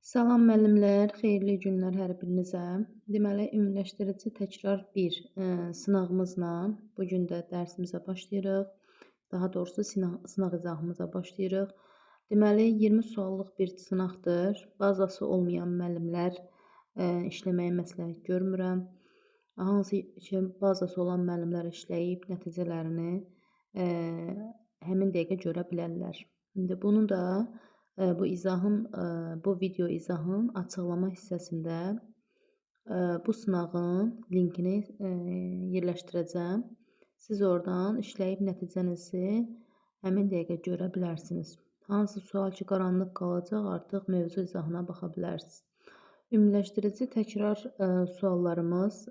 Salam müəllimlər, xeyirli günlər hər birinizə. Deməli, ümumiləşdirici təkrar 1 sınağımızla bu gün də dərsimizə başlayırıq. Daha doğrusu sınaq izahımıza başlayırıq. Deməli, 20 suallıq bir sınaqdır. Bazası olmayan müəllimlər işləməyi məsləhət görmürəm. Hansı ki, bazası olan müəllimlər işləyib nəticələrini həmin dəqiqə görə bilərlər. İndi bunu da bu izahın, bu video izahın açıqlama hissəsində bu sınağın linkini yerləşdirəcəm. Siz oradan işləyib nəticənizi həmin dəqiqə görə bilərsiniz. Hansı sual ki, qaranlıq qalacaq, artıq mövzu izahına baxa bilərsiniz. Ümumiləşdirici təkrar suallarımız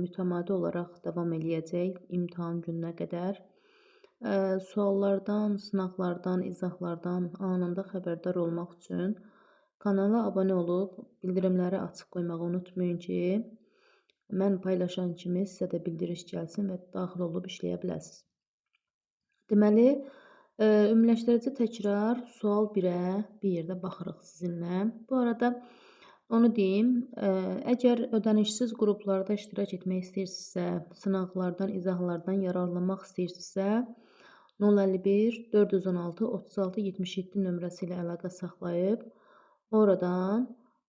mütəmadi olaraq davam eləyəcək imtahan gününə qədər. Suallardan, sınaqlardan, izahlardan anında xəbərdar olmaq üçün kanala abunə olub bildirimləri açıq qoymağı unutmayın ki, mən paylaşan kimi sizə də bildiriş gəlsin və daxil olub işləyə biləsiniz. Deməli, ümumiləşdirici təkrar sual 1-ə bir yerdə baxırıq sizinlə. Bu arada onu deyim, əgər ödənişsiz qruplarda iştirak etmək istəyirsinizsə, sınaqlardan, izahlardan yararlanmaq istəyirsinizsə, 051 416 36 77 nömrəsi ilə əlaqə saxlayıb oradan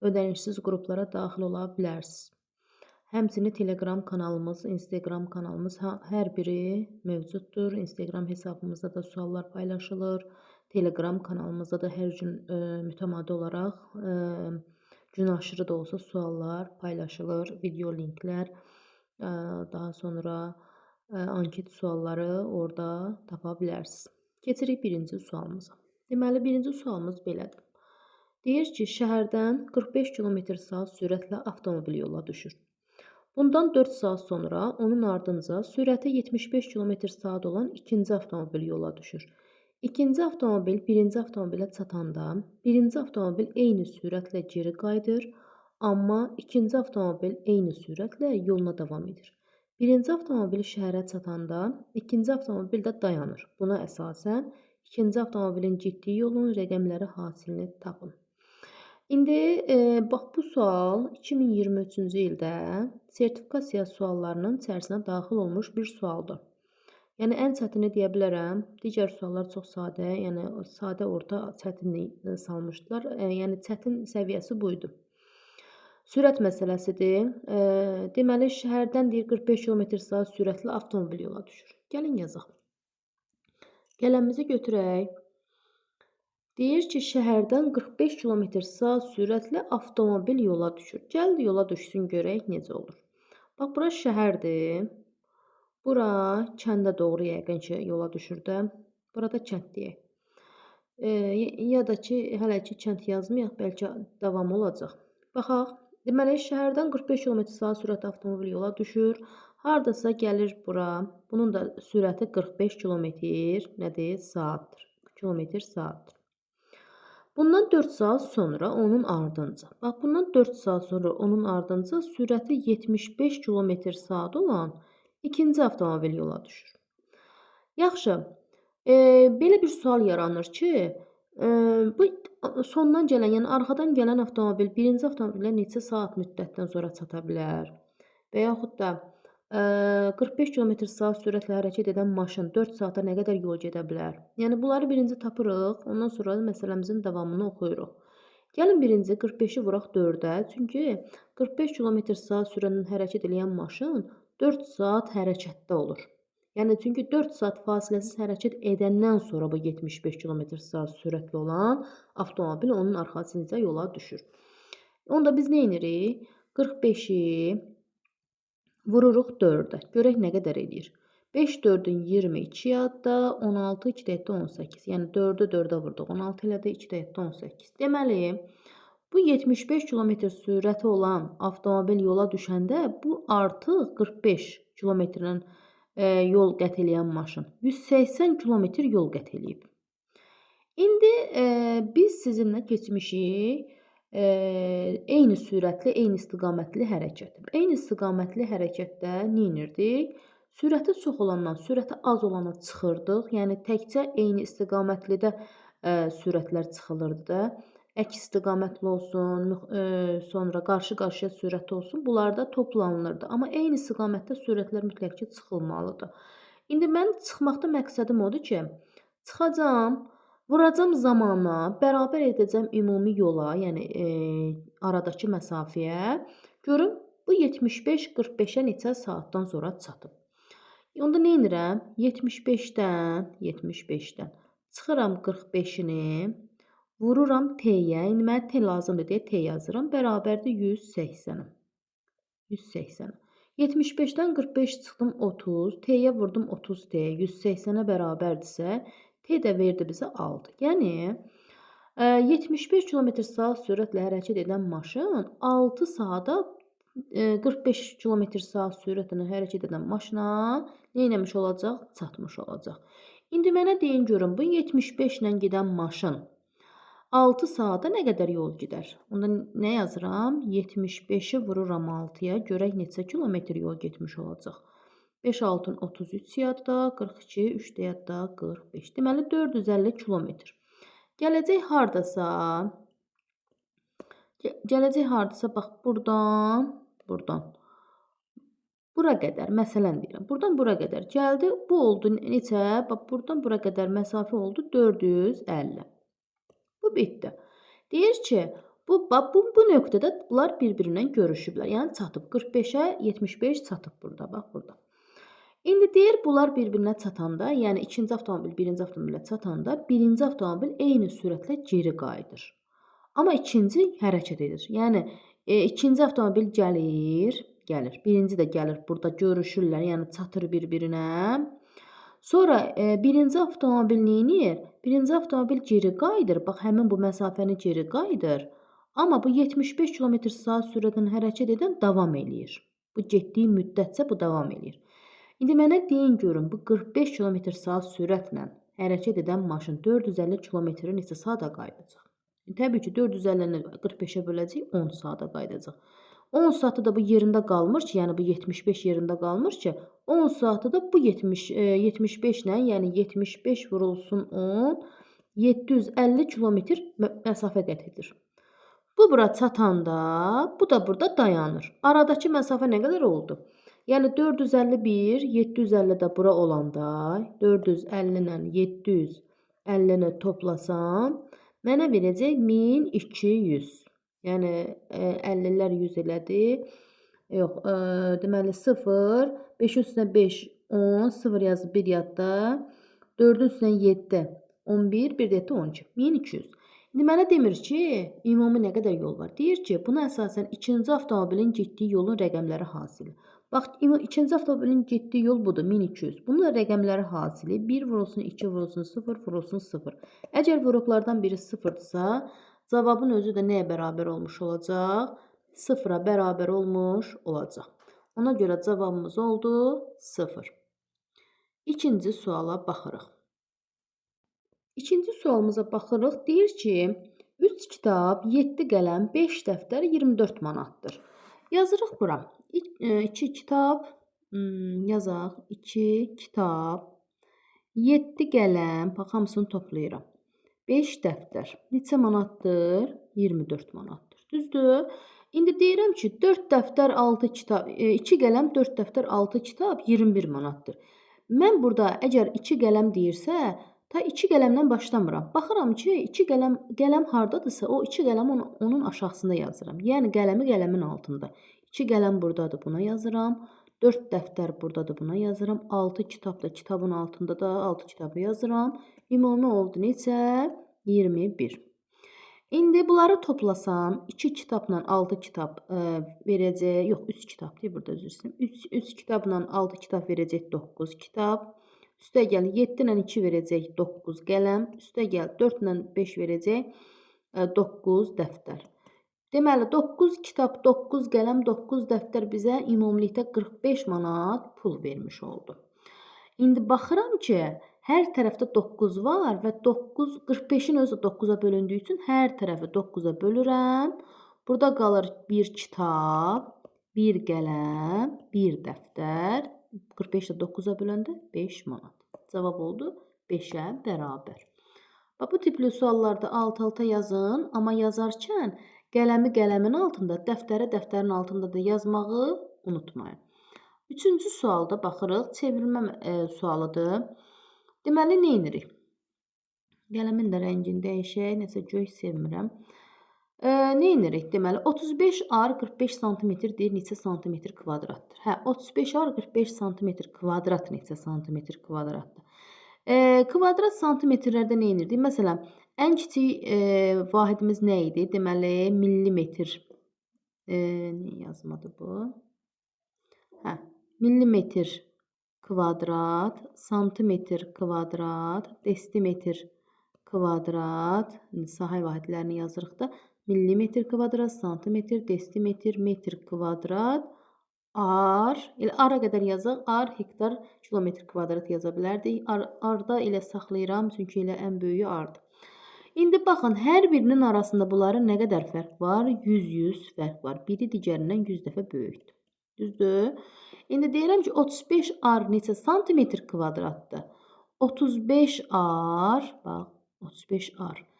ödənişsiz qruplara daxil ola bilərsiniz. Həmçinin Telegram kanalımız, Instagram kanalımız hər biri mövcuddur. Instagram hesabımızda da suallar paylaşılır. Telegram kanalımızda da hər gün mütəmadi olaraq gün aşırı da olsa suallar paylaşılır, video linklər, daha sonra anket sualları orada tapa bilərsiniz. Keçirik birinci sualımıza. Deməli, birinci sualımız belədir. Deyir ki, şəhərdən 45 km/saat sürətlə avtomobil yola düşür. Bundan 4 saat sonra onun ardınca sürəti 75 km/saat olan ikinci avtomobil yola düşür. İkinci avtomobil birinci avtomobilə çatanda birinci avtomobil eyni sürətlə geri qayıdır, amma ikinci avtomobil eyni sürətlə yoluna davam edir. Birinci avtomobil şəhərə çatanda ikinci avtomobil də dayanır. Buna əsasən ikinci avtomobilin getdiyi yolun rəqəmləri hasilini tapın. İndi bax bu sual 2023-cü ildə sertifikasiya suallarının içərisinə daxil olmuş bir sualdır. Yəni ən çətini deyə bilərəm. Digər suallar çox sadə, yəni sadə orta çətinlik salmışdılar. Yəni çətin səviyyəsi bu idi. Sürət məsələsidir. Deməli, şəhərdən deyir 45 km/saat sürətli avtomobil yola düşür. Gəlin yazaq. Qələmimizi götürək. Deyir ki, şəhərdən 45 km/saat sürətli avtomobil yola düşür. Gəl yola düşsün görək necə olur. Bax, bura şəhərdir. Bura kəndə doğru yəqin ki, yola düşür də. Burada kənd deyək. Ya da ki, hələ ki kənd yazmayaq, bəlkə davam olacaq. Baxaq. Deməli, şəhərdən 45 km/saat sürətli avtomobil yola düşür. Hardasa gəlir bura. Bunun da sürəti 45 km nədir? Saatdır. Kilometr saatdır. Bundan 4 saat sonra onun ardınca. Bax, bundan 4 saat sonra onun ardınca sürəti 75 km/saat olan ikinci avtomobil yola düşür. Yaxşı, belə bir sual yaranır ki, bu sondan gələn, yəni arxadan gələn avtomobil birinci avtomobilə neçə saat müddətdən sonra çata bilər? Və yaxud da 45 km/saat sürətlə hərəkət edən maşın 4 saata nə qədər yol gedə bilər? Yəni bunları birinci tapırıq, ondan sonra məsələmizin davamını oxuyuruq. Gəlin birinci 45-i vuraq 4-ə, çünki 45 km/saat sürətlə hərəkət edən maşın 4 saat hərəkətdə olur. Yəni, çünki 4 saat fasiləsiz hərəkət edəndən sonra bu 75 km/saat sürətli olan avtomobil onun arxasınca yola düşür. Onda biz nə edirik? 45-i vururuq 4-ə. Görək nə qədər eləyir. 5 4-ün 22 yadda, 16 2 də 18. Yəni 4-ü 4-ə vurduq. 16 elədi, 2 də 18. Deməli, bu 75 km sürəti olan avtomobil yola düşəndə bu artıq 45 km-dən yol qət eləyən maşın 180 km yol qət eləyib. İndi biz sizinlə keçmişik eyni sürətli, eyni istiqamətli hərəkət. Eyni istiqamətli hərəkətdə nə edirdik? Sürəti çox olandan sürəti az olana çıxırdıq. Yəni təkcə eyni istiqamətlidə sürətlər çıxılırdı da. əks istiqamətli olsun, sonra qarşı-qarşıya sürət olsun, bunlar da toplanılırdı. Amma eyni istiqamətdə sürətlər mütləq ki, çıxılmalıdır. İndi mən çıxmaqda məqsədim odur ki, çıxacam, vuracam zamana, bərabər edəcəm ümumi yola, yəni aradakı məsafəyə. Görüm, bu 75-45-ə neçə saatdan sonra çatıb. Onda nə edirəm? 75-dən çıxıram 45-ini, vururam T-yə. İndi mənə T lazımdır deyə T yazıram. Bərabərdir 180-ə. 180-ə. 75-dən 45 çıxdım 30, T-yə vurdum 30T, 180-ə bərabərdirsə, T də verdi bizə 6. Yəni, 75 km saat sürətlə hərəkət edən maşın 6 saata 45 km saat sürətlə hərəkət edən maşına nə eləmiş olacaq? Çatmış olacaq. İndi mənə deyin görüm, bu 75 ilə gedən maşın 6 saata nə qədər yol gedər? Onda nə yazıram? 75-i vururam 6-ya, görək neçə kilometr yol getmiş olacaq. 5 6 33 yadda, 42, 3 də yadda, 45. Deməli, 450 kilometr. Gələcək hardasa, bax, buradan, bura qədər, məsələn deyirəm, buradan bura qədər gəldi. Bu oldu neçə? Bax, buradan bura qədər məsafə oldu 450. Bu bitdi. Deyir ki, bu nöqtədə bunlar bir-birindən görüşüblər. Yəni çatıb 45-ə 75 çatıb burada, bax burada. İndi deyir, bunlar bir-birinə çatanda, yəni ikinci avtomobil birinci avtomobilə çatanda, birinci avtomobil eyni sürətlə geri qayıdır. Amma ikinci hərəkət edir. Yəni ikinci avtomobil gəlir. Birinci də gəlir, burada görüşürlər, yəni çatır bir-birinə. Sonra birinci avtomobil nə edir? Birinci avtomobil geri qayıdır. Bax, həmin bu məsafəni geri qayıdır. Amma bu 75 km saat sürətlə hərəkət edən davam eləyir. Bu getdiyi müddətcə bu davam eləyir. İndi mənə deyin görün, bu 45 km saat sürətlə hərəkət edən maşın 450 km-i neçə saata qayıdacaq? Təbii ki, 450-ni 45-ə böləcək, 10 saata qayıdacaq. 10 saatda da bu yerində qalmır ki, yəni bu 75 yerində qalmır ki, 10 saatda da bu 75 ilə, yəni 75 vurulsun 10, 750 kilometr məsafə qət edir. Bu bura çatanda, bu da burada dayanır. Aradakı məsafə nə qədər oldu? Yəni 451, 750 də bura olanda, 450 ilə 750-ni toplasam, mənə verəcək 1200. Yəni 50-lər 100 elədi. Yox, deməli 0, 5-in üstünə 5, 10, 0 yazıb 1 yadda, 4-ün üstünə 7, 11, 1 də 7, 12, 1200. İndi mənə demir ki, ümumi nə qədər yol var. Deyir ki, buna əsasən ikinci avtomobilin getdiyi yolun rəqəmləri hasili. Bax, ikinci avtomobilin getdiyi yol budur, 1200. Bunun rəqəmləri hasili 1 vurulsun, 2 vurulsun, 0 vurulsun, 0. Əgər vuruqlardan biri 0-dırsa, cavabın özü də nəyə bərabər olmuş olacaq? 0-a bərabər olmuş olacaq. Ona görə cavabımız oldu 0. İkinci suala baxırıq. İkinci sualımıza baxırıq. Deyir ki, 3 kitab, 7 qələm, 5 dəftər 24 manatdır. Yazırıq bura. 2 kitab, yazaq. 2 kitab, 7 qələm, bax, hamısını toplayıram. 5 dəftər. Neçə manatdır? 24 manatdır. Düzdür? İndi deyirəm ki, 4 dəftər, 6 kitab, 2 qələm, 4 dəftər, 6 kitab 21 manatdır. Mən burada əgər 2 qələm deyirsə, ta 2 qələmdən başlamıram. Baxıram ki, 2 qələm hardadırsa, o 2 qələmi onun aşağısında yazıram. Yəni qələmi qələmin altında. 2 qələm buradadır, buna yazıram. 4 dəftər buradadır, buna yazıram. 6 kitab da kitabın altında da 6 kitabı yazıram. Ümumi oldu neçə? 21. İndi bunları toplasam, 2 kitabla 6 kitab verəcək, yox 3 kitab deyil burada, üzr istəyirəm. 3 kitabla 6 kitab verəcək 9 kitab. Üstə gəl 7 ilə 2 verəcək 9 qələm. Üstə gəl 4 ilə 5 verəcək 9 dəftər. Deməli 9 kitab, 9 qələm, 9 dəftər bizə ümumilikdə 45 manat pul vermiş oldu. İndi baxıram ki, hər tərəfdə 9 var və 9, 45-in özü 9-a bölündüyü üçün hər tərəfi 9-a bölürəm. Burada qalır 1 kitab, 1 qələm, 1 dəftər. 45-də 9-a böləndə 5 manat. Cavab oldu 5-ə bərabər. Bax, bu tipli suallarda alt-alta yazın, amma yazarkən qələmi qələmin altında, dəftəri dəftərin altında da yazmağı unutmayın. Üçüncü sualda baxırıq, çevrilmə sualıdır. Deməli, nə edirik? Qələmin də rəngini dəyişək, nəsə göy sevmirəm. Nə edirik? Deməli, 35 ar 45 santimetr deyir, neçə santimetr kvadratdır? Hə, 35 ar 45 santimetr kvadrat neçə santimetr kvadratdır? Kvadrat santimetrlərdə nə edirdik? Məsələn, ən kiçik vahidimiz nə idi? Deməli, millimetr. Niyə yazmadı bu? Hə, millimetr kvadrat, santimetr kvadrat, desimetr kvadrat. İndi sahə vahidlərini yazırıq da. Millimetr kvadrat, santimetr, desimetr, metr kvadrat, ar. Elə ara qədər yazaq. Ar, hektar, kilometr kvadrat yaza bilərdik. Arda elə saxlayıram, çünki elə ən böyüyü ardır. İndi baxın, hər birinin arasında bunların nə qədər fərq var? 100-100 fərq var. Biri digərindən 100 dəfə böyükdür. Düzdür? İndi deyirəm ki, 35 ar neçə santimetr kvadratdır? 35 ar, bax, 35 ar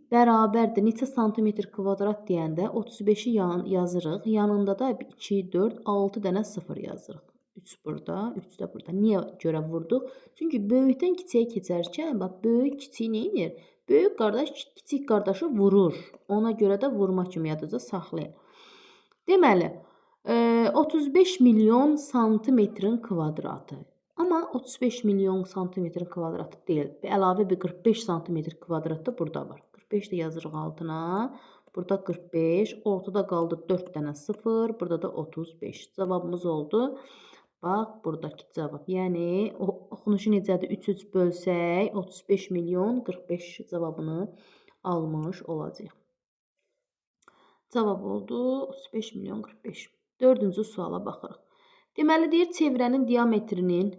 bərabərdir neçə santimetr kvadrat deyəndə 35-i yazırıq. Yanında da 2, 4, 6 dənə 0 yazırıq. 3 burada, 3 də burada. Niyə görə vurduq? Çünki böyükdən kiçiyə keçərkən, bax, böyük kiçiyi nə edir? Böyük qardaş kiçik qardaşı vurur. Ona görə də vurma kimi yadınızda saxlayın. Deməli, 35 milyon santimetrin kvadratı. Amma 35 milyon santimetrin kvadratı deyil. Bir əlavə bir 45 santimetr kvadrat da burada var. 45 də yazırıq altına. Burada 45, ortada qaldı 4 dənə 0, burada da 35. Cavabımız oldu. Bax, buradakı cavab. Yəni, oxunuşu necədir? 3 3 bölsək, 35 milyon 45 cavabını almış olacaq. Cavab oldu 35 milyon 45. Dördüncü suala baxırıq. Deməli, deyir, çevrənin diametrinin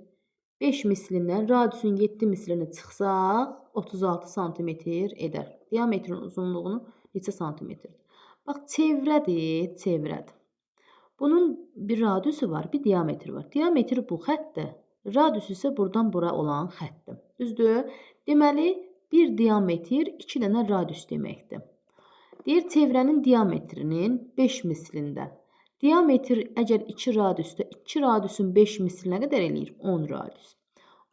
5 mislindən radiusun 7 mislini çıxsaq, 36 santimetr edər. Diametrin uzunluğunu neçə santimetrdir? Bax, çevrədir, çevrədir. Bunun bir radiusu var, bir diametri var. Diametri bu xəttdir. Radius isə buradan bura olan xəttdir. Düzdür? Deməli, bir diametr 2 dənə radius deməkdir. Deyir, çevrənin diametrinin 5 mislindən. Diametr əgər 2 radiusda, 2 radiusun 5 misli nə qədər eləyir? 10 radius.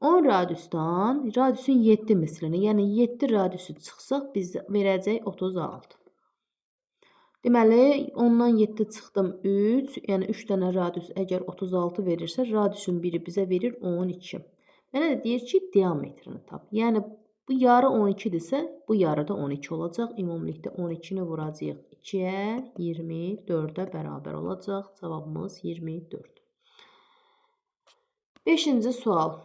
10 radiusdan radiusun 7 mislini, yəni 7 radiusu çıxsaq biz verəcək 36. Deməli, 10-dan 7 çıxdım 3, yəni 3 dənə radius əgər 36 verirsə, radiusun biri bizə verir 12. Mənə də deyir ki, diametrini tap. Yəni, bu yarı 12-dirsə, bu yarı da 12 olacaq. Ümumilikdə 12-ni vuracağıq 2-yə, 24-ə bərabər olacaq. Cavabımız 24. Beşinci sual.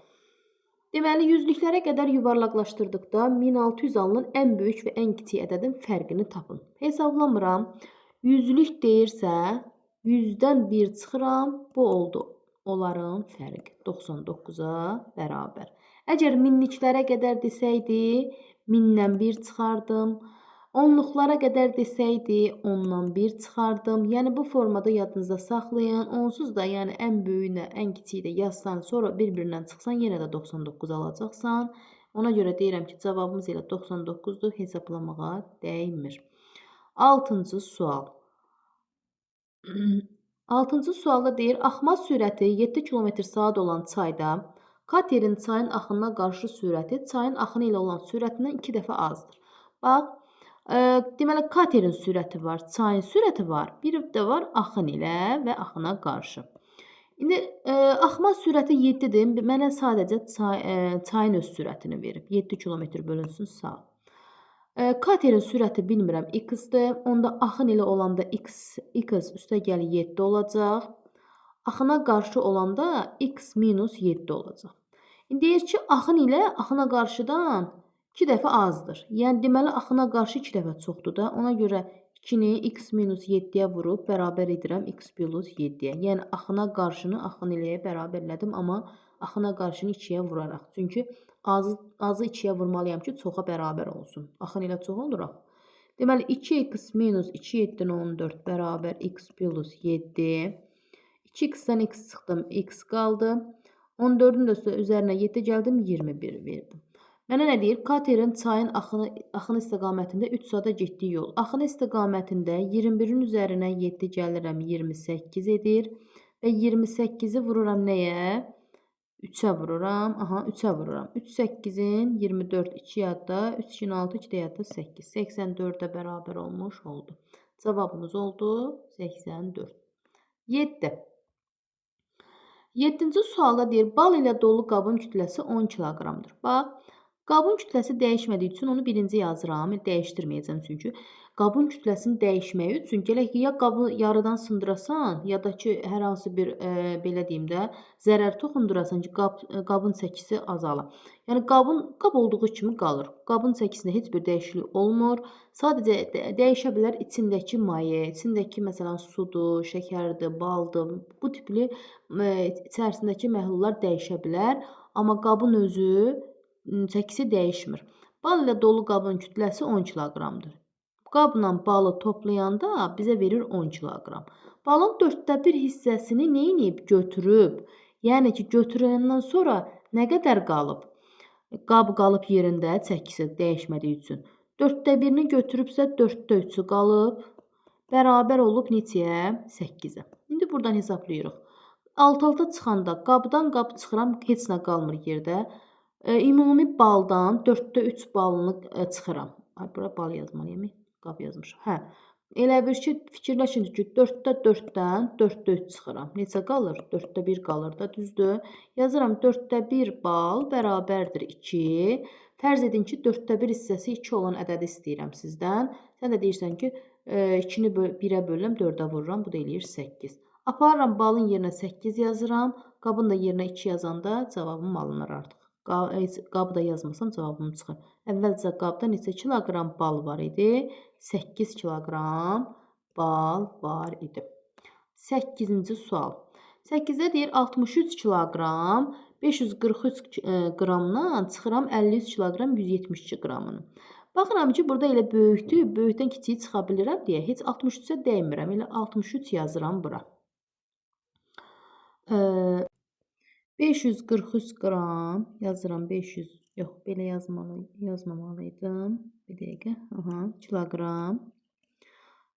Deməli, yüzlüklərə qədər yuvarlaqlaşdırdıqda 1600 alınan ən böyük və ən kiçik ədədin fərqini tapın. Hesablamıram. Yüzlük deyirsə, 100-dən 1 çıxıram. Bu oldu onların fərqi. 99-a bərabər. Əgər minliklərə qədər desəydi, 1000-dən 1 çıxardım. Onluqlara qədər desəydi, 10-dan 1 çıxardım. Yəni, bu formada yadınızda saxlayın. Onsuz da, yəni ən böyüyünə, ən kiçiyi də yazsan, sonra bir-birindən çıxsan, yenə də 99 alacaqsan. Ona görə deyirəm ki, cavabımız elə 99-dur, hesablamağa dəymir. Altıncı sual. Altıncı sualda deyir, axma sürəti 7 km saat olan çayda katerin çayın axınına qarşı sürəti çayın axını ilə olan sürətindən 2 dəfə azdır. Bax, deməli, katerin sürəti var, çayın sürəti var, bir də var axın ilə və axına qarşı. İndi axma sürəti 7-dir. Mənə sadəcə çayın öz sürətini verib. 7 km bölünsün saat. Katerin sürəti bilmirəm x-dir. Onda axın ilə olanda x üstə gəl 7 olacaq. Axına qarşı olanda x minus 7 olacaq. İndi deyir ki, axın ilə axına qarşıdan 2 dəfə azdır. Yəni, deməli, axına qarşı 2 dəfə çoxdur da. Ona görə 2-ni x minus 7-yə vurub bərabər edirəm x plus 7-yə. Yəni, axına qarşını axın ilə bərabər elədim, amma axına qarşını 2-yə vuraraq. Çünki azı 2-yə vurmalıyam ki, çoxa bərabər olsun. Axın ilə çox olur axı. Deməli, 2x minus 2, 7, 14 bərabər x plus 7. 2x-dən x çıxdım, x qaldı. 14-ün də üzərinə 7 gəldim, 21 verdim. Mənə nə deyir? Katerin çayın axını istiqamətində 3 saata getdiyi yol. Axını istiqamətində 21-in üzərinə 7 gəlirəm, 28 edir. Və 28-i vururam nəyə? 3-ə vururam. Aha, 3-ə vururam. 3 8-in 24, 2 yadda, 3 2-in 6, 2 də yadda 8. 84-ə bərabər olmuş oldu. Cavabımız oldu 84. 7. 7-ci sualda deyir, bal ilə dolu qabın kütləsi 10 kiloqramdır. Bax, qabın kütləsi dəyişmədiyi üçün onu birinci yazıram. Dəyişdirməyəcəm çünki. Qabın kütləsinin dəyişməyi üçün gələk ki, ya qabı yarıdan sındırasan, ya da ki, hər hansı bir, belə deyim də, zərər toxundurasan ki, qabın çəkisi azalır. Yəni, qab olduğu kimi qalır. Qabın çəkisində heç bir dəyişiklik olmur. Sadəcə dəyişə bilər içindəki maye, içindəki məsələn sudur, şəkərdir, baldır, bu tipli içərisindəki məhlullar dəyişə bilər. Amma qabın özü çəkisi dəyişmir. Bal ilə dolu qabın kütləsi 10 kiloqramdır. Qabla balı toplayanda bizə verir 10 kiloqram. Balın 1/4 hissəsini neyniyib? Götürüb. Yəni ki, götürəndən sonra nə qədər qalıb? Qab qalıb yerində çəkisi dəyişmədiyi üçün. 1/4-ni götürübsə 3/4-ü qalıb. Bərabər olub neçəyə? 8-ə. İndi buradan hesablayırıq. Alt-alta çıxanda qabdan qab çıxıram, heç nə qalmır yerdə. Ümumi baldan 3/4 balını çıxıram. Ay, bura bal yazmalıyam. Qab yazmışam. Hə. Elə bir ki, fikirləşin ki, 4/4-dən 3/4 çıxıram. Neçə qalır? 1/4 qalır da, düzdür? Yazıram 1/4 bal bərabərdir 2. Fərz edin ki, 1/4 hissəsi 2 olan ədədi istəyirəm sizdən. Sən də deyirsən ki, 2-ni 1-ə bölürəm, 4-ə vururam. Bu da eləyir 8. Aparıram balın yerinə 8 yazıram. Qabın da yerinə 2 yazanda cavabım alınır artıq. Qabı da yazmasam cavabım çıxır. Əvvəlcə qabda neçə kiloqram bal var idi? 8 kiloqram bal var idi. 8-ci sual. 8-də deyir 63 kiloqram 543 qramdan çıxıram 53 kiloqram 172 qramını. Baxıram ki, burada elə böyükdür, böyükdən kiçiyi çıxa bilirəm deyə heç 63-ə dəymirəm. Elə 63 yazıram bura. 543 qram yazıram 500, yox belə yazmamalıydım. Bir dəqiqə. Aha, kiloqram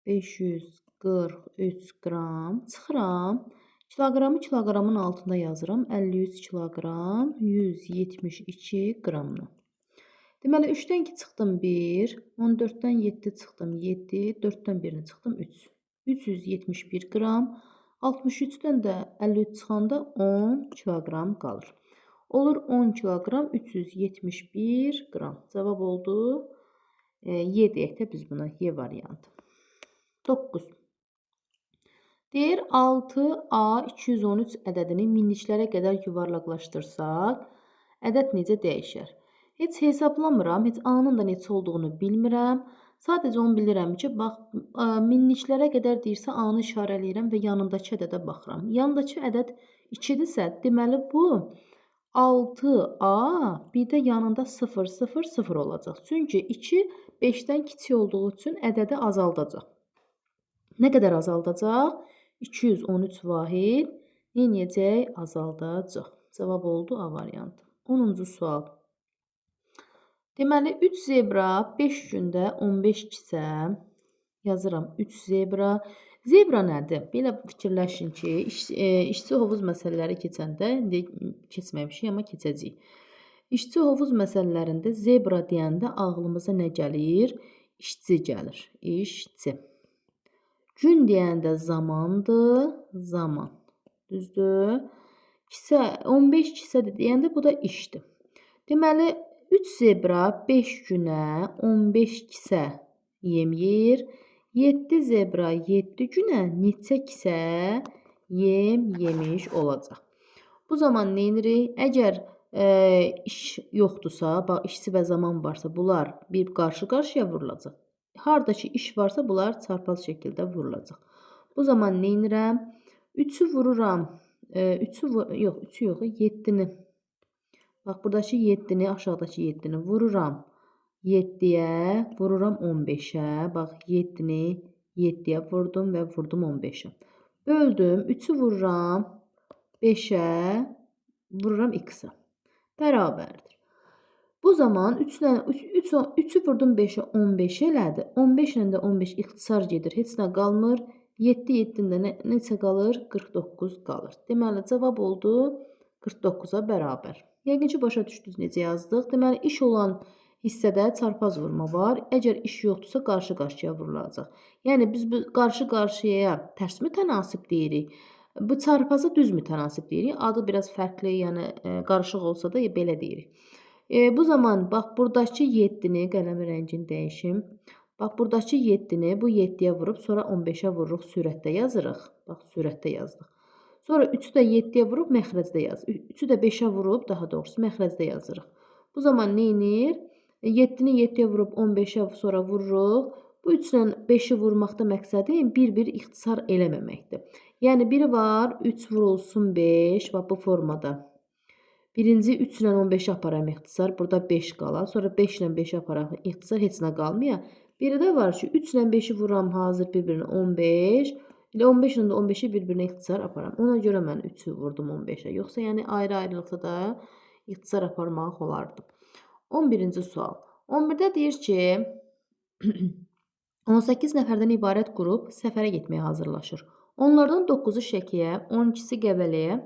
543 qram çıxıram. Kiloqramı kiloqramın altında yazıram. 53 kiloqram 172 qramla. Deməli 3-dən 2 çıxdım 1, 14-dən 7 çıxdım 7, 4-dən 1-ni çıxdım 3. 371 qram. 63-dən də 53 çıxanda 10 kiloqram qalır. Olur 10 kiloqram 371 qram. Cavab oldu. Y deyək də biz buna. Y variantı. 9. Deyir 6A 213 ədədini minliklərə qədər yuvarlaqlaşdırsaq, ədəd necə dəyişər? Heç hesablamıram, heç A-nın da neçə olduğunu bilmirəm. Sadəcə onu bilirəm ki, bax, minliklərə qədər deyirsə A-nı işarələyirəm və yanındakı ədədə baxıram. Yanındakı ədəd 2-dirsə, deməli bu 6A bir də yanında 0, 0, 0 olacaq. Çünki 2 5-dən kiçik olduğu üçün ədədi azaldacaq. Nə qədər azaldacaq? 213 vahid nə eləyəcək? Azaldacaq. Cavab oldu A variantı. 10-cu sual. Deməli 3 zebra 5 gündə 15 kisə yazıram 3 zebra. Zebra nədir? Belə fikirləşin ki, işçi hovuz məsələləri keçəndə, indi keçməmişik, amma keçəcəyik. İşçi hovuz məsələlərində zebra deyəndə ağlımıza nə gəlir? İşçi gəlir. İşçi. Gün deyəndə zamandır. Zaman. Düzdür? Kisə, 15 kisədir deyəndə bu da işdir. Deməli, 3 zebra 5 günə 15 kisə yem yeyir. 7 zebra 7 günə neçə kisə yem yemiş olacaq? Bu zaman nə edirik? Əgər iş yoxdursa, bax, işçi və zaman varsa, bunlar bir qarşı-qarşıya vurulacaq. Harda ki iş varsa, bunlar çarpaz şəkildə vurulacaq. Bu zaman nə edirəm? 3-ü vururam. 3-ü yox, 3-ü yox, 7-ni. Bax, buradakı 7-ni, aşağıdakı 7-ni vururam. 7-yə vururam 15-ə. Bax, 7-ni 7-yə vurdum və vurdum 15-ə. Böldüm. 3-ü vururam 5-ə, vururam x-ə. Bərabərdir. Bu zaman 3-ü vurdum 5-ə 15 elədi. 15 ilə də 15 ixtisar gedir. Heç nə qalmır. 7 7-nin də neçə qalır? 49 qalır. Deməli, cavab oldu 49-a bərabər. Yəqin ki, başa düşdünüz necə yazdıq. Deməli, iş olan hissədə çarpaz vurma var. Əgər iş yoxdursa, qarşı-qarşıya vurulacaq. Yəni, biz bu qarşı-qarşıya tərs mütənasib deyirik. Bu çarpaza düz mütənasib deyirik. Adı biraz fərqli, yəni qarışıq olsa da belə deyirik. Bu zaman bax, buradakı 7-ni, qələmin rəngini dəyişim. Bax, buradakı 7-ni bu 7-yə vurub, sonra 15-ə vururuq, sürətdə yazırıq. Bax, sürətdə yazdıq. Sonra 3-ü də 7-yə vurub, məxrəcdə yazırıq. 3-ü də 5-ə vurub, daha doğrusu, məxrəcdə yazırıq. Bu zaman nə inir? 7-ni 7-yə vurub, 15-ə sonra vururuq. Bu 3 ilə 5-i vurmaqda məqsədim bir-bir ixtisar eləməməkdir. Yəni, biri var, 3 vurulsun 5, bax, bu formada. Birinci 3 ilə 15-i aparam ixtisar, burada 5 qalar. Sonra 5 ilə 5-i aparam ixtisar, heç nə qalmıyor. Biri də var ki, 3 ilə 5-i vuram hazır bir-birinə 15. Elə 15 ilə də 15-i bir-birinə ixtisar aparam. Ona görə mən 3-ü vurdum 15-ə. Yoxsa yəni ayrı-ayrılıqda da ixtisar aparmaq olardı. 11-ci sual. 11-də deyir ki, 18 nəfərdən ibarət qrup səfərə getməyə hazırlaşır. Onlardan 9-u Şəkiyə, 12-si Qəbələyə,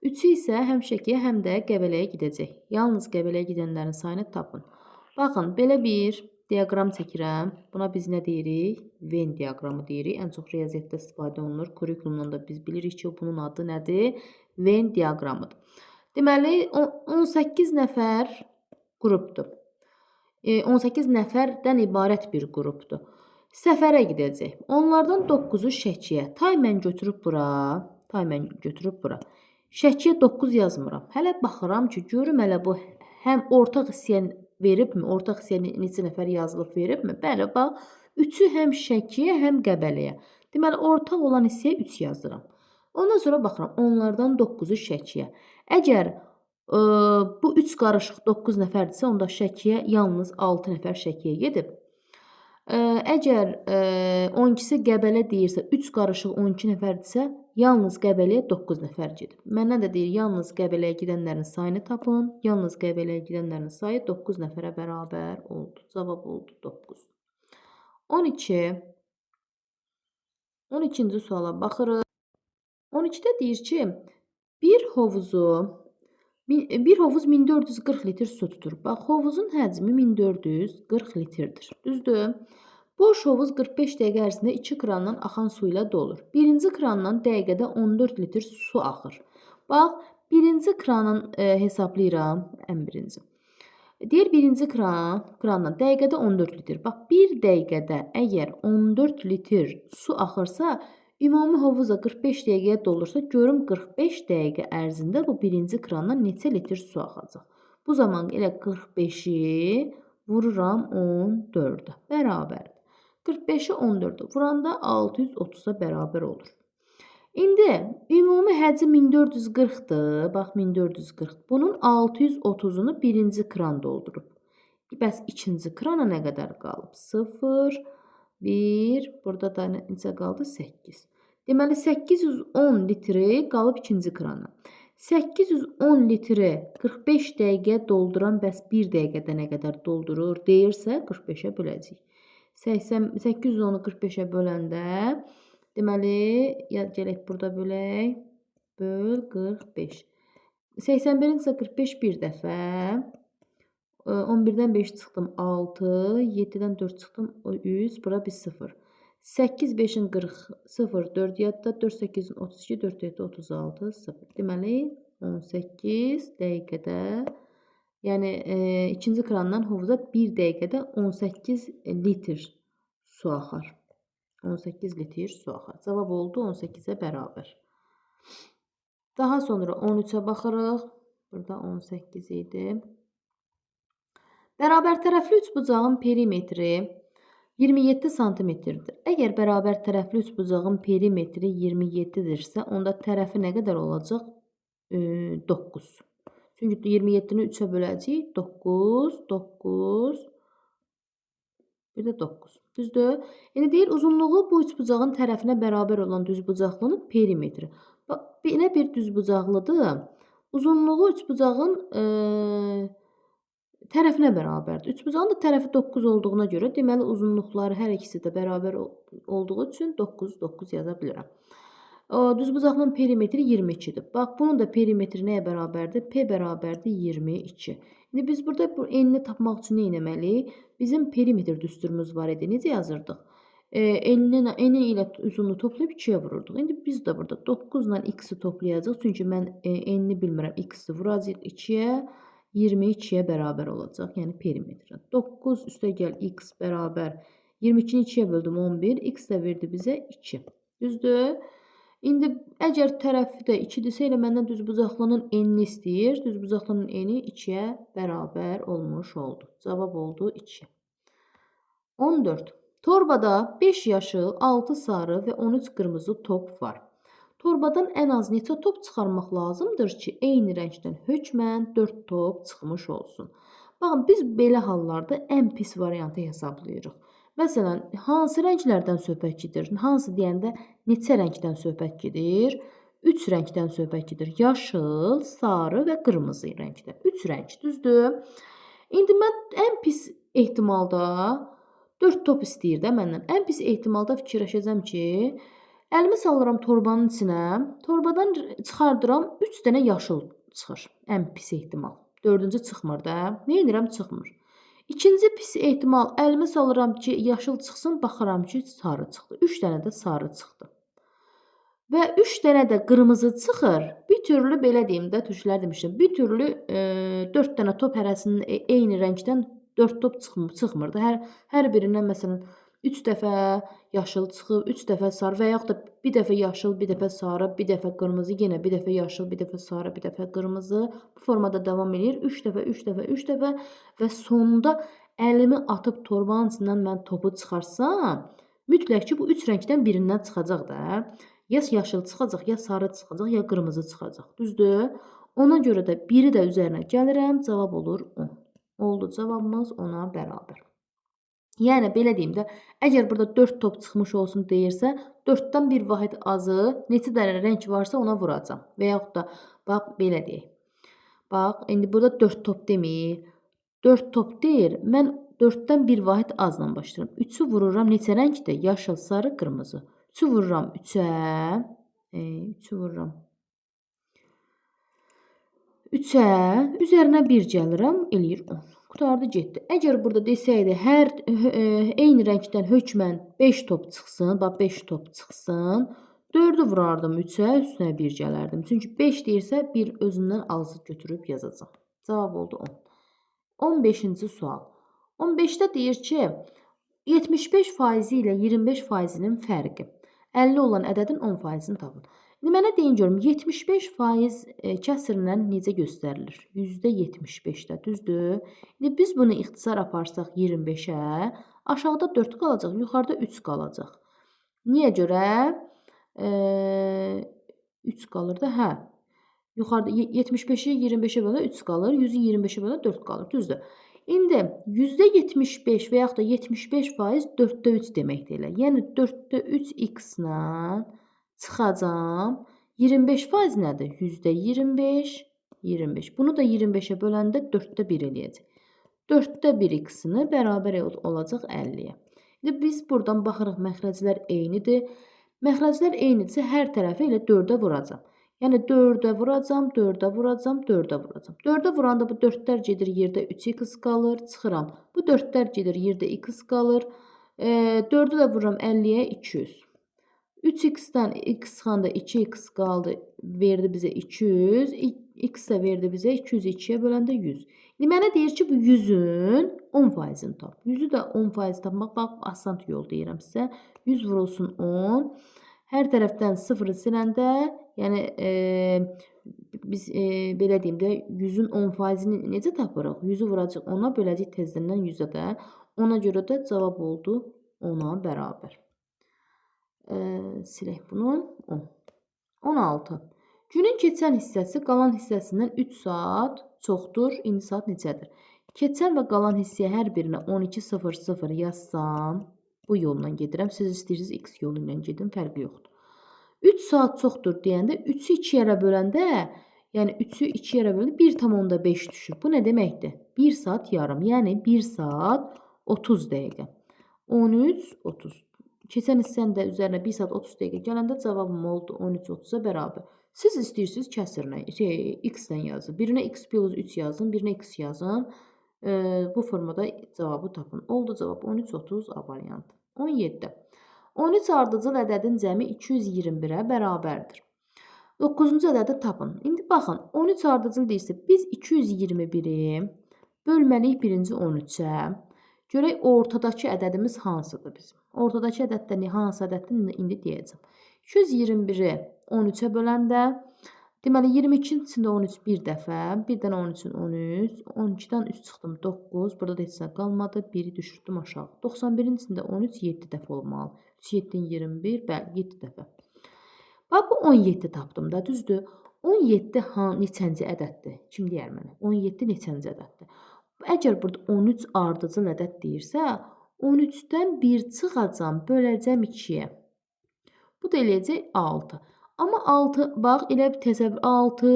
3-ü isə həm Şəkiyə, həm də Qəbələyə gedəcək. Yalnız Qəbələyə gedənlərin sayını tapın. Baxın, belə bir diaqram çəkirəm. Buna biz nə deyirik? Venn diaqramı deyirik. Ən çox riyaziyyatda istifadə olunur. Kurikulumdan da biz bilirik ki, bunun adı nədir? Venn diaqramıdır. Deməli, 18 nəfər qrupdur. 18 nəfərdən ibarət bir qrupdur. Səfərə gedəcək. Onlardan 9-u Şəkiyə. Tay mən götürüb bura. Tay mən götürüb bura. Şəkiyə 9 yazmıram. Hələ baxıram ki, görüm hələ bu həm ortaq hissəyə veribmi? Ortaq hissəyə neçə nəfər yazılıb veribmi? Bəli, bax, 3-ü həm Şəkiyə, həm Qəbələyə. Deməli, ortaq olan hissəyə 3 yazıram. Ondan sonra baxıram, onlardan 9-u Şəkiyə. Əgər bu 3 qarışıq 9 nəfərdirsə, onda Şəkiyə yalnız 6 nəfər Şəkiyə gedib. Əgər 12-si Qəbələ deyirsə, 3 qarışıq 12 nəfərdirsə, yalnız Qəbələyə 9 nəfər gedib. Məndən də deyir, yalnız Qəbələyə gedənlərin sayını tapın. Yalnız Qəbələyə gedənlərin sayı 9 nəfərə bərabər oldu. Cavab oldu 9. 12. 12-ci suala baxırıq. 12-də deyir ki, bir hovuz 1440 litr su tutur. Bax, hovuzun həcmi 1440 litrdir. Düzdür? Boş hovuz 45 dəqiqə ərzində 2 krandan axan su ilə dolur. Birinci krandan dəqiqədə 14 litr su axır. Bax, birinci kranın hesablayıram, ən birinci. Deyir, birinci krandan dəqiqədə 14 litr. Bax, bir dəqiqədə əgər 14 litr su axırsa, ümumi hovuza 45 dəqiqəyə dolursa, görüm 45 dəqiqə ərzində bu birinci krandan neçə litr su axacaq. Bu zaman elə 45-i vururam 14-ə bərabərdir. 45-i 14-ə vuranda 630-a bərabər olur. İndi ümumi həcm 1440-dır. Bax, 1440. Bunun 630-unu birinci kran doldurub. Bəs ikinci krana nə qədər qalıb? 0, 1, burada da neçə qaldı? 8. Deməli, 810 litri qalıb ikinci krana. 810 litri 45 dəqiqə dolduran, bəs 1 dəqiqədə nə qədər doldurur deyirsə, 45-ə böləcəyik. 810-u 45-ə böləndə, deməli, gələk burada bölək, böl 45. 81-in isə 45 bir dəfə, 11-dən 5 çıxdım 6, 7-dən 4 çıxdım 3, bura bir 0. 8, 5-in 40, 0, 4 yadda, 4, 8-in 32, 4, 7, 36, 0. Deməli, 18 dəqiqədə, yəni ikinci krandan hovuza 1 dəqiqədə 18 litr su axar. 18 litr su axar. Cavab oldu 18-ə bərabər. Daha sonra 13-ə baxırıq. Burada 18 idi. Bərabər tərəfli üçbucağın perimetri 27 santimetrdir. Əgər bərabər tərəfli üçbucağın perimetri 27-dirsə, onda tərəfi nə qədər olacaq? 9. Çünki 27-ni 3-ə böləcəyik. 9, 9, bir də 9. Düzdür? İndi deyir, uzunluğu bu üçbucağın tərəfinə bərabər olan düzbucaqlının perimetri. Bax, belə bir düzbucaqlıdır. Uzunluğu üçbucağın Tərəfinə bərabərdir. Üçbucağın da tərəfi 9 olduğuna görə, deməli uzunluqları hər ikisi də bərabər olduğu üçün 9, 9 yaza bilirəm. Düzbucaqlının perimetri 22-dir. Bax, bunun da perimetri nəyə bərabərdir? P bərabərdir 22. İndi biz burada bu enini tapmaq üçün nə etməliyik? Bizim perimetr düsturumuz var idi. Necə yazırdıq? Eni ilə uzunluğu toplayıb 2-yə vururduq. İndi biz də burada 9 ilə x-i toplayacağıq. Çünki mən enini bilmirəm. X-i vuracaq 2-yə, 22-yə bərabər olacaq. Yəni perimetrə. 9 üstə gəl x bərabər 22-ni 2-yə böldüm 11. X də verdi bizə 2. Düzdür? İndi əgər tərəfi də 2-dirsə, elə məndən düzbucaqlının enini istəyir. Düzbucaqlının eni 2-yə bərabər olmuş oldu. Cavab oldu 2. 14. Torbada 5 yaşıl, 6 sarı və 13 qırmızı top var. Torbadan ən az neçə top çıxarmaq lazımdır ki, eyni rəngdən hökmən 4 top çıxmış olsun. Baxın, biz belə hallarda ən pis variantı hesablayırıq. Məsələn, hansı rənglərdən söhbət gedir? Hansı deyəndə neçə rəngdən söhbət gedir? 3 rəngdən söhbət gedir. Yaşıl, sarı və qırmızı rəngdə. 3 rəng, düzdür? İndi mən ən pis ehtimalda 4 top istəyir də məndən. Ən pis ehtimalda fikirləşəcəm ki, əlimi salıram torbanın içinə, torbadan çıxardıram, 3 dənə yaşıl çıxır. Ən pis ehtimal. 4-cü çıxmır da. Nə edirəm? Çıxmır. İkinci pis ehtimal, əlimi salıram ki, yaşıl çıxsın, baxıram ki, sarı çıxdı. 3 dənə də sarı çıxdı. Və 3 dənə də qırmızı çıxır. Bir türlü, belə deyim də, türklər demişdim, bir türlü 4 dənə top hərəsinin eyni rəngdən 4 top çıxmırdı. Hər birindən məsələn 3 dəfə yaşıl çıxıb, 3 dəfə sarı və yaxud da bir dəfə yaşıl, bir dəfə sarı, bir dəfə qırmızı, yenə bir dəfə yaşıl, bir dəfə sarı, bir dəfə qırmızı. Bu formada davam edir. 3 dəfə, 3 dəfə, 3 dəfə və sonunda əlimi atıb torbanın içindən mən topu çıxarsam, mütləq ki, bu 3 rəngdən birindən çıxacaq da. Ya yaşıl çıxacaq, ya sarı çıxacaq, ya qırmızı çıxacaq. Düzdür? Ona görə də biri də üzərinə gəlirəm, cavab olur 10. Oldu cavabımız 10-a bərabər. Yəni, belə deyim də, əgər burada 4 top çıxmış olsun deyirsə, 4-dən bir vahid azı, neçə dənə rəng varsa ona vuracam. Və yaxud da, bax, belə deyək. Bax, indi burada 4 top deməyir. 4 top deyir, mən 4-dən bir vahid azla başlayıram. 3-ü vururam, neçə rəngdir? Yaşıl, sarı, qırmızı. 3-ü vururam 3-ə, 3-ü vururam 3-ə, üzərinə 1 gəlirəm, eləyir 10. Qutardı, getdi. Əgər burada desəydi, hər eyni rəngdən hökmən 5 top çıxsın, bax 5 top çıxsın, 4-ü vurardım 3-ə, üstünə 1 gələrdim. Çünki 5 deyirsə, 1 özündən azı götürüb yazacam. Cavab oldu 10. 15-ci sual. 15-də deyir ki, 75% ilə 25%-nin fərqi. 50 olan ədədin 10%-ni tapın. İndi mənə deyin görüm, 75% kəsrlə necə göstərilir? %75-də, düzdür? İndi biz bunu ixtisar aparsaq 25-ə, aşağıda 4 qalacaq, yuxarıda 3 qalacaq. Niyə görə? 3 qalır da, hə. Yuxarıda 75-i 25-ə bölə 3 qalır, 100-ü 25-ə bölə 4 qalır, düzdür? İndi %75 və yaxud da 75% 4-də 3 deməkdir elə. Yəni 4-də 3 x-lə çıxacam. 25% nədir? %25, 25. Bunu da 25-ə böləndə 4-də 1 eləyəcək. 4-də 1 x-ini bərabər olacaq 50-yə. İndi biz buradan baxırıq, məxrəclər eynidir. Məxrəclər eynidirsə, hər tərəfi elə 4-ə vuracam. Yəni 4-ə vuracam, 4-ə vuracam, 4-ə vuracam. 4-ə vuranda bu 4-lər gedir yerdə 3x qalır, çıxıram. Bu 4-lər gedir yerdə x qalır. 4-ü də vururam 50-yə 200. 3x-dən x çıxanda 2x qaldı, verdi bizə 200. X də verdi bizə 200-ü 2-yə böləndə 100. İndi mənə deyir ki, bu 100-ün 10%-ni tap. 100-ü də 10% tapmaq, bax, asan yol deyirəm sizə. 100 vurulsun 10. Hər tərəfdən 0-ı siləndə, yəni biz belə deyim də, 100-ün 10%-ni necə tapırıq? 100-ü vuracaq 10-a, böləcək tezdən 100-ə də. Ona görə də cavab oldu 10-a bərabər. Silək bunu. 10. 16. Günün keçən hissəsi qalan hissəsindən 3 saat çoxdur. İndi saat neçədir? Keçən və qalan hissəyə hər birinə 12.00 yazsam, bu yolla gedirəm. Siz istəyirsiniz x yolu ilə gedin, fərqi yoxdur. 3 saat çoxdur deyəndə 3-ü 2 yerə böləndə, Yəni 3-ü 2 yerə böldü, 1,5 düşür. Bu nə deməkdir? 1 saat yarım, yəni 1 saat 30 dəqiqə. 13:30. Keçən hissəni də üzərinə 1 saat 30 dəqiqə gələndə cavabım oldu 13:30-a bərabər. Siz istəyirsiniz kəsirlə, x-dən yazın. Birinə x plus 3 yazın, birinə x yazın. Bu formada cavabı tapın. Oldu cavab 13:30 A variantı. 17. 13 ardıcıl ədədin cəmi 221-ə bərabərdir. 9-cu ədədi tapın. İndi baxın, 13 ardıcıl deyirsə, biz 221-i bölməliyik birinci 13-ə. Görək ortadakı ədədimiz hansıdır bizim. Ortadakı ədəd də hansı ədəddir indi deyəcəm. 221-i 13-ə böləndə, deməli 22-nin içində 13 bir dəfə, bir dənə 13-ün 13, 12-dən 3 çıxdım 9, burada da heç nə qalmadı, 1-i düşürdüm aşağı. 91-in içində 13 7 dəfə olmalı. 3 7-nin 21, bəli 7 dəfə. Bax bu 17 tapdım da, düzdür? 17 neçənci ədəddir? Kim deyər mənə? 17 neçənci ədəddir? Əgər burada 13 ardıcıl ədəd deyirsə, 13-dən 1 çıxacam, böləcəm 2-yə. Bu da eləyəcək 6. Amma 6, bax, elə bir təsəvvür, 6,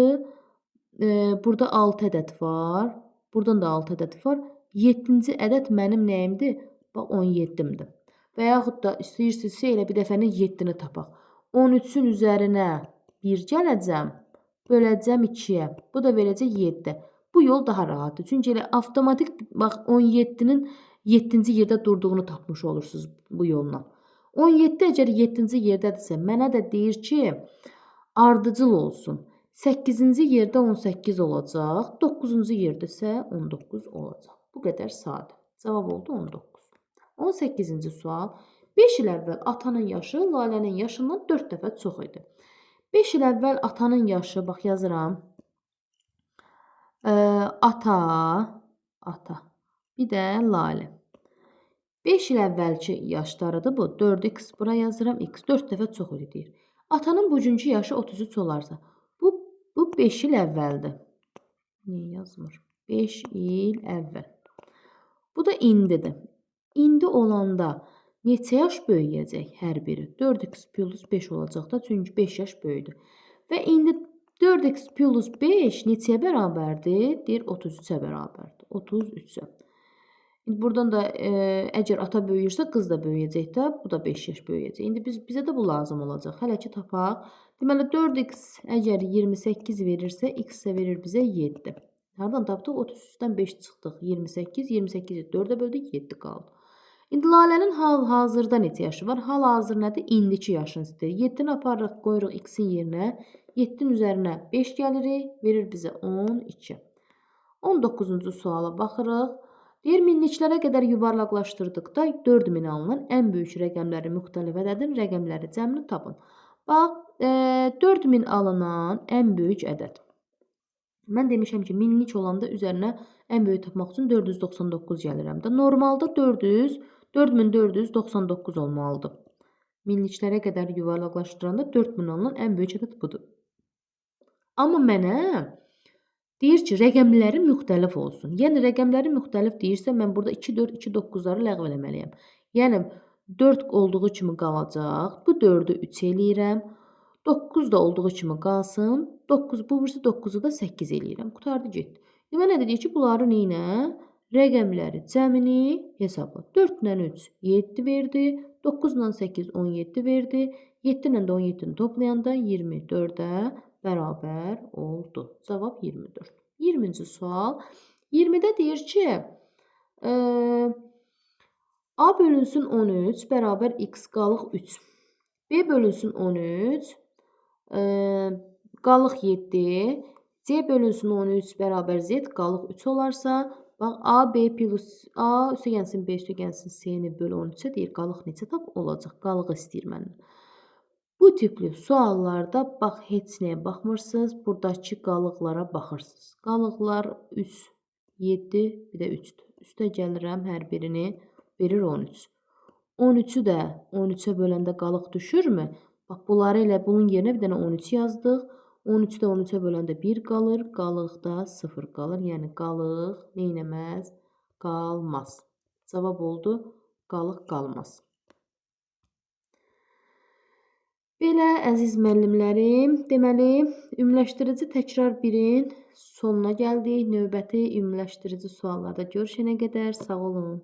burada 6 ədəd var, buradan da 6 ədəd var. 7-ci ədəd mənim nəyimdir? Bax, 17-imdir. Və yaxud da istəyirsinizsə, elə bir dəfənin 7-ni tapaq. 13-ün üzərinə 1 gələcəm, böləcəm 2-yə. Bu da verəcək 7. Bu yol daha rahatdır. Çünki elə avtomatik bax 17-nin 7-ci yerdə durduğunu tapmış olursunuz bu yolla. 17 əgər 7-ci yerdədirsə, mənə də deyir ki, ardıcıl olsun. 8-ci yerdə 18 olacaq, 9-cu yerdə isə 19 olacaq. Bu qədər sadə. Cavab oldu 19. 18-ci sual. 5 il əvvəl atanın yaşı Lalənin yaşından 4 dəfə çox idi. 5 il əvvəl atanın yaşı, bax yazıram. Ata, bir də Lalə. 5 il əvvəlki yaşlarıdır bu. 4x bura yazıram, x 4 dəfə çox idi deyir. Atanın bugünkü yaşı 33 olarsa, bu 5 il əvvəldir. Niyə yazmır? 5 il əvvəl. Bu da indidir. İndi olanda neçə yaş böyüyəcək hər biri? 4x plus 5 olacaq da, çünki 5 yaş böyüdü. Və indi 4x plus 5 neçəyə bərabərdir? Deyir 33-ə bərabərdir. 33-ə. İndi buradan da əgər ata böyüyürsə, qız da böyüyəcək də, bu da 5 yaş böyüyəcək. İndi bizə də bu lazım olacaq. Hələ ki tapaq. Deməli 4x əgər 28 verirsə, x isə verir bizə 7. Hardan tapdıq? 33-dən 5 çıxdıq. 28, 28-i 4-ə böldük, 7 qaldı. İndi Lalənin hal-hazırda neçə yaşı var? Hal-hazır nədir? İndiki yaşını istəyir. 7-ni aparırıq, qoyuruq x-in yerinə. 7-nin üzərinə 5 gəlirik, verir bizə 12. 19-cu suala baxırıq. Deyir, minliklərə qədər yuvarlaqlaşdırdıqda 4000 alınan ən böyük rəqəmləri müxtəlif ədədin rəqəmləri cəmini tapın. Bax, 4000 alınan ən böyük ədəd. Mən demişəm ki, minlik olanda üzərinə ən böyük tapmaq üçün 499 gəlirəm də. Normalda 4499 olmalıdır. Minliklərə qədər yuvarlaqlaşdıranda 4000 alınan ən böyük ədəd budur. Amma mənə deyir ki, rəqəmləri müxtəlif olsun. Yəni, rəqəmləri müxtəlif deyirsə, mən burada 2, 4, 2, 9-ları ləğv eləməliyəm. Yəni, 4 olduğu kimi qalacaq. Bu 4-ü 3 eləyirəm. 9 da olduğu kimi qalsın. 9, bu birisi 9-u da 8 eləyirəm. Qurtardı, getdi. Demək, nə deyir ki, bunları neynə? Rəqəmləri cəmini hesabla. 4 ilə 3, 7 verdi. 9 ilə 8, 17 verdi. 7 ilə də 17-ni toplayanda 24-ə bərabər oldu. Cavab 24. 20-ci sual. 20-də deyir ki, A bölünsün 13 bərabər x qalıq 3. B bölünsün 13 qalıq 7. C bölünsün 13 bərabər Z qalıq 3 olarsa, bax A, B plus A üstə gəlsin B üstə gəlsin C-ni böl 13-ə deyir, qalıq neçə tap olacaq? Qalığı istəyir məndən. Bu tipli suallarda bax heç nəyə baxmırsınız. Buradakı qalıqlara baxırsınız. Qalıqlar 3, 7, bir də 3-dür. Üstə gəlirəm, hər birini verir 13. 13-ü də 13-ə böləndə qalıq düşürmü? Bax, bunları elə bunun yerinə bir dənə 13 yazdıq. 13-ü də 13-ə böləndə 1 qalır. Qalıqda 0 qalır. Yəni qalıq neynəməz? Qalmaz. Cavab oldu, qalıq qalmaz. Belə, əziz müəllimlərim, deməli, ümumiləşdirici təkrar 1-in sonuna gəldik. Növbəti ümumiləşdirici suallarda görüşənə qədər sağ olun.